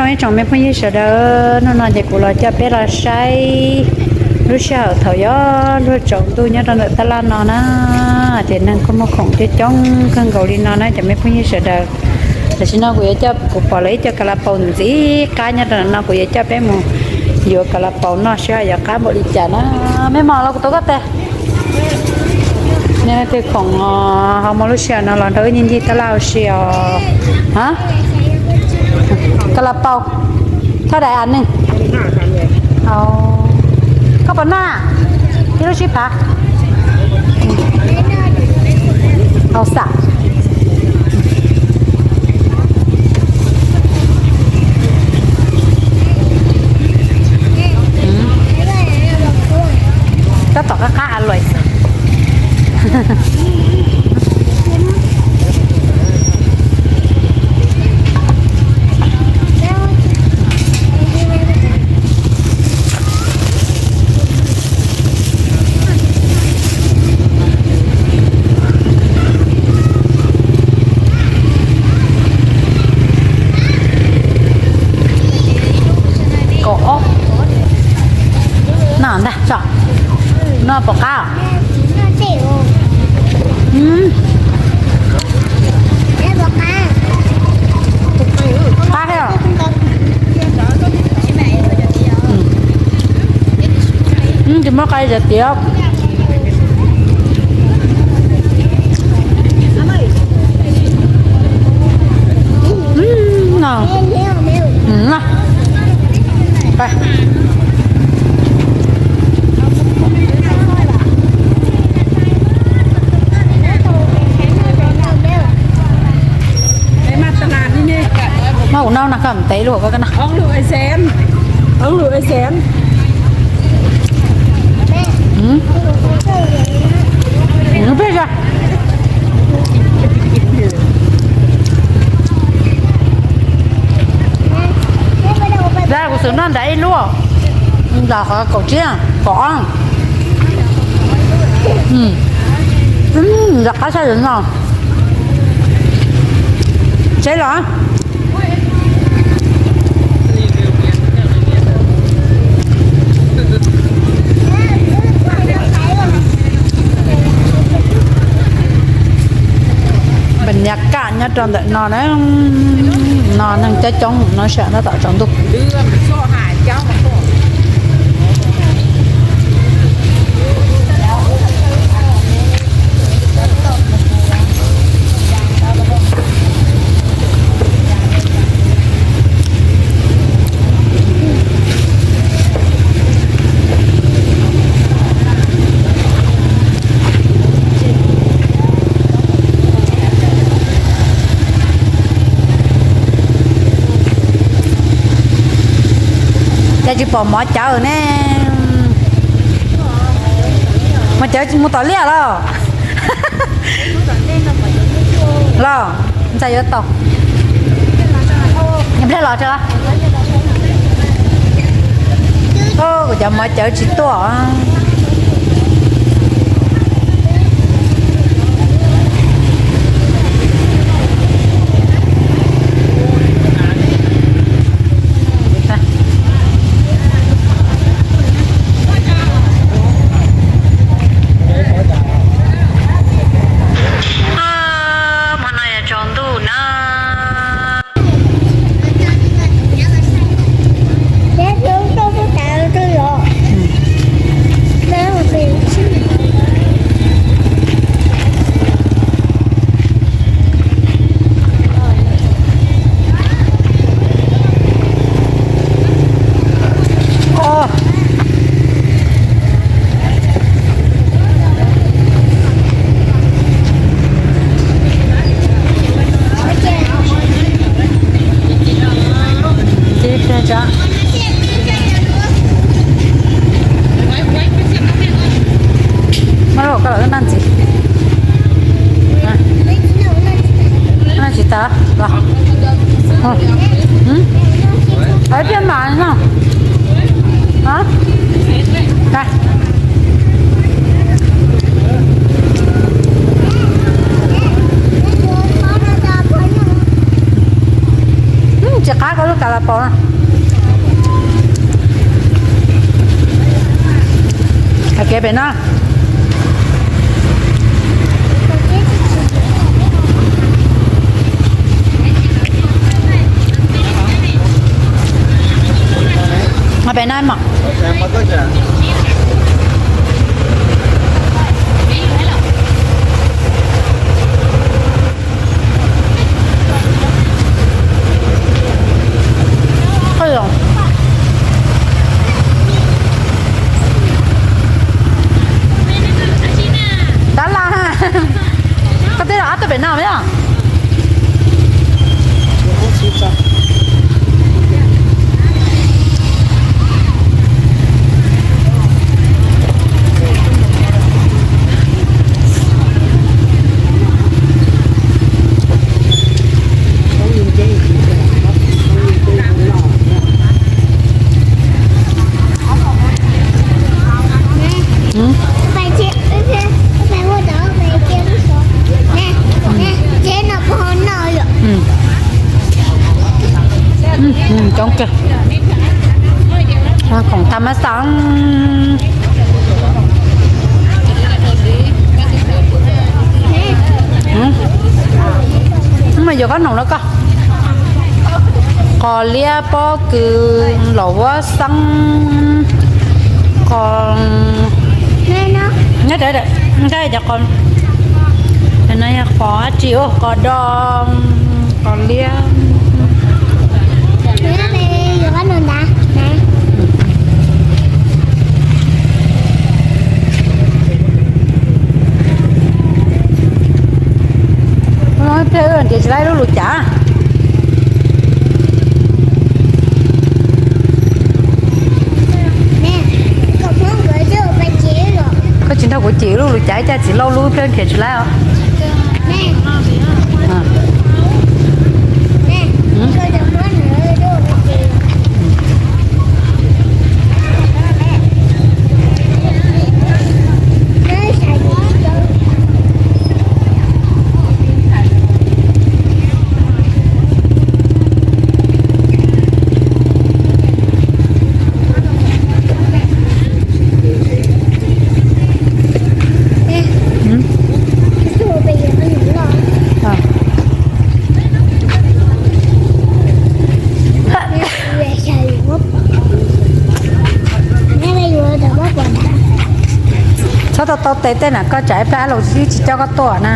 Ib tsoom me phooj ywg sawv daws, hnub no ces kuv los coj peb los saib lub sij hawm thaum yuav luag tsaus ntuj nyob rau ntawm tab laj no na, ces neeg kuj muaj khoom coob coob kawg nkaus li no na cov me phooj ywg sawv daws. Tam sim no kuv yuav coj, kuv pom lawv ib co kas las paus ntxim qab nyob rau no, kuv yuav coj peb mus yuav kas las paus noj seb yuav qab npaum li cas na. Me mos los kuv tuav koj tes. Nej leej twg khoom ho muaj lub sij hawm no los nrog wb ncig ncig tab laj ua si os. Kas las paus, thoj dais av neeg. Koj puas noj ib lub sib phav? Hauv xam. Tab tom qab qab a luam xwb. Kaum ob. Noj ntag tso. Noj puas qab? Qab thiab. Tsis muab qab cov tiav. Muab kuv noj no koj ntev luaj koj noj. Dab kuv xav noj nram ib lub, nram qhov kaum tsib, kaum ob. Nram qab xyov yuav no. Seb los. Npas nyas kaj nyob rau ntawm no na, no neeg coob coob no sawv ntawm tom tsaus ntuj. Cas tsis pom mov cawv ne? Mov cawv mus tom liaj los? Los ntxhais yuav tau. Pliag los tso. Kuv cov mov cawv tsis tuaj. Hmo no yog tsaus ntuj na. Muab los koj los wb noj ntxiv. Noj tsis tas los. Ib pliag mam noj. Tsis qab koj lub Pau na. Hais kev pem no. Pem no mas. Tab laj, koj twb los ob tug pem no os. Coob kawg. Khoom tham mas xav. Mas yuav koj noom los koj. Qos liab, pob kws, laum vuab xeeb, qos, nyob cov, no yog qos dab tsi, qos do, qos liab. Pliag wb nrhiav tsis tau lub lus cav. Koj tsis nrog kuv cim lub lus cav, ib caj txiv laub lub pliag nrhiav tsis tau os. Txhob tau tau tes tej na, koj tsam ib pliag ab los tsis coj koj tuaj na.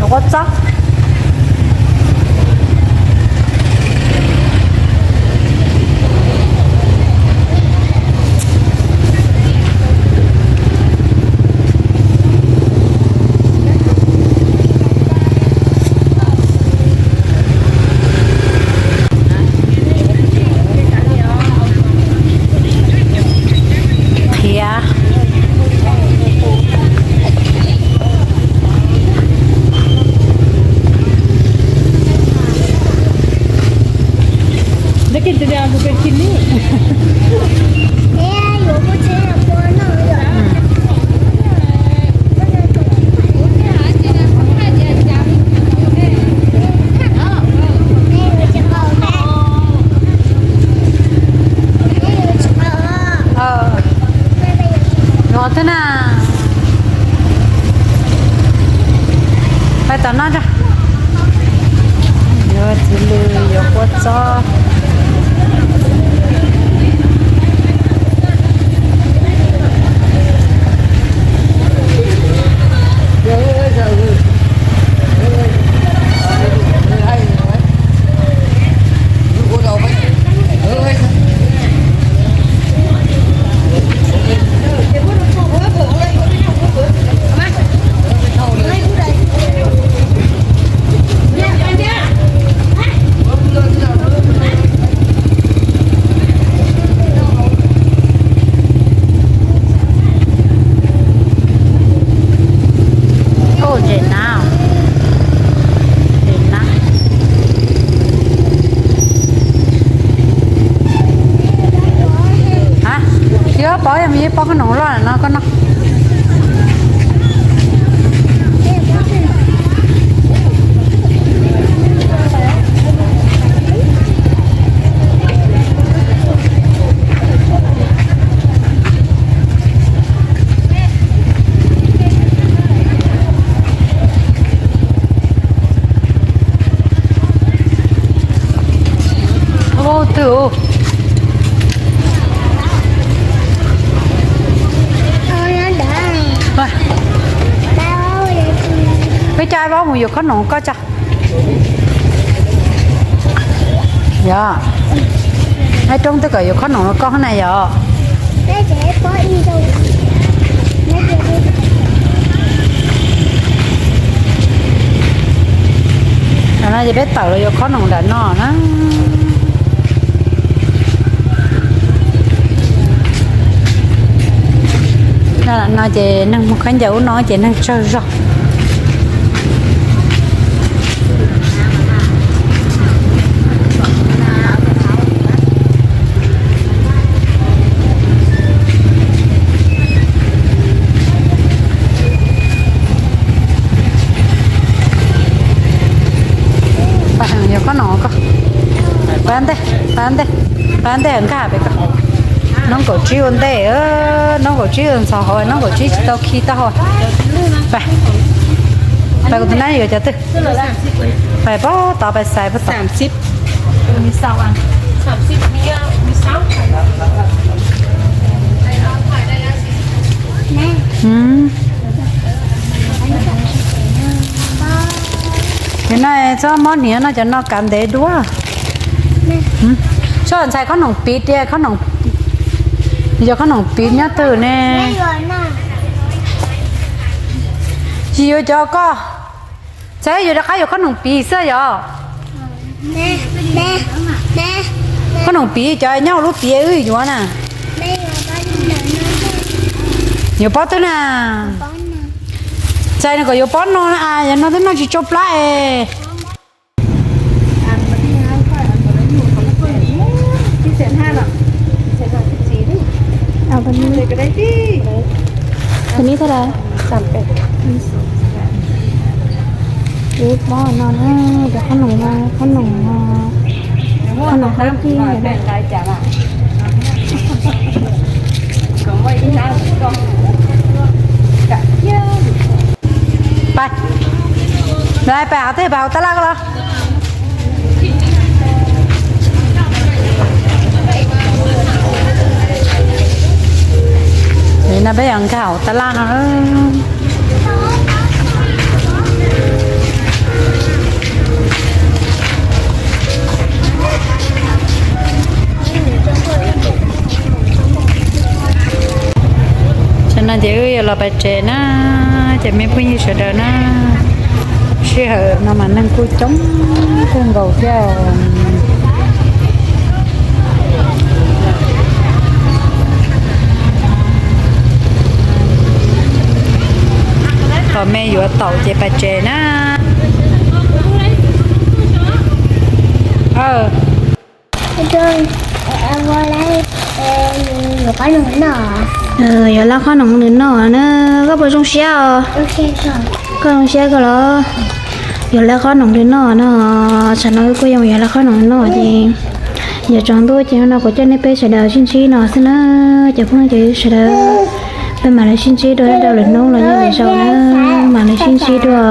Ua txob. Qhia. Los thiab na. Pais tom no. Yuav txiv lws, yuav kua txob. Peb coj Aib Vaub mus yuav khob noom koj tso. Yog, Aib Roob twb kom yuav khob noom rau koj na yog. No ces peb tawm los yuav khob noom nram no na. No ces neeg mus khaub ncaws ub no ces neeg tsawg zog. Pab yuav khob noom koj. Pab ntej, pab ntej, pab ntej nkag pem koj. Noob kaum tsib ua ntej, noob kaum tsib ntxhov hauv, noob kaum tsib tsis tau khi tau hauv. Pab, pab kuv tus nab yuav cov twg? Pab pob tod pab xaiv pob tod. Cov no txhob mob hniav no, cov no kav ntev dua. Txhob ntxhais khob noom piv tias, yog khob noom piv nyob twg ne? Tsis yuav cov koj, txhob yuav rov qab yuav khob noom piv xwb yog. Khob noom piv cov nyob hauv lub tiav wb yuav na. Yuav pob twg na? Txhais nws kom yuav pob no na, yog no twb noj tsis tsau plab es. Tus nib thaj dab? Ib pob no na, cov khob noom no, khob noom no, khob noom hab kib. Pais, pais hauv tej, pais hauv tab laj ko los. No peb yog nkag hauv tab laj no. Tam no ces wb yuav los pais tsev na, ces me phooj ywg sawv daws na, sij hawm no mas neeg kuj coob kawg nkaus thiab. Kom me yuav taum ces pais tsev na. Yuav lab khob noom nws noj na, koj puas zoo siab os? Koj zoo siab koj los? Yuav lab khob noom nws noj no, tsam no kuj yuav lab khob noom nws noj ces yog tsaus ntuj ces no kuv coj nej peb sawv daws sib ntsib no xwb na, cov phooj ywg sawv daws, peb mam li sib ntsib dua rau lwm hnub los yog lwm zaus na, mam li sib ntsib dua.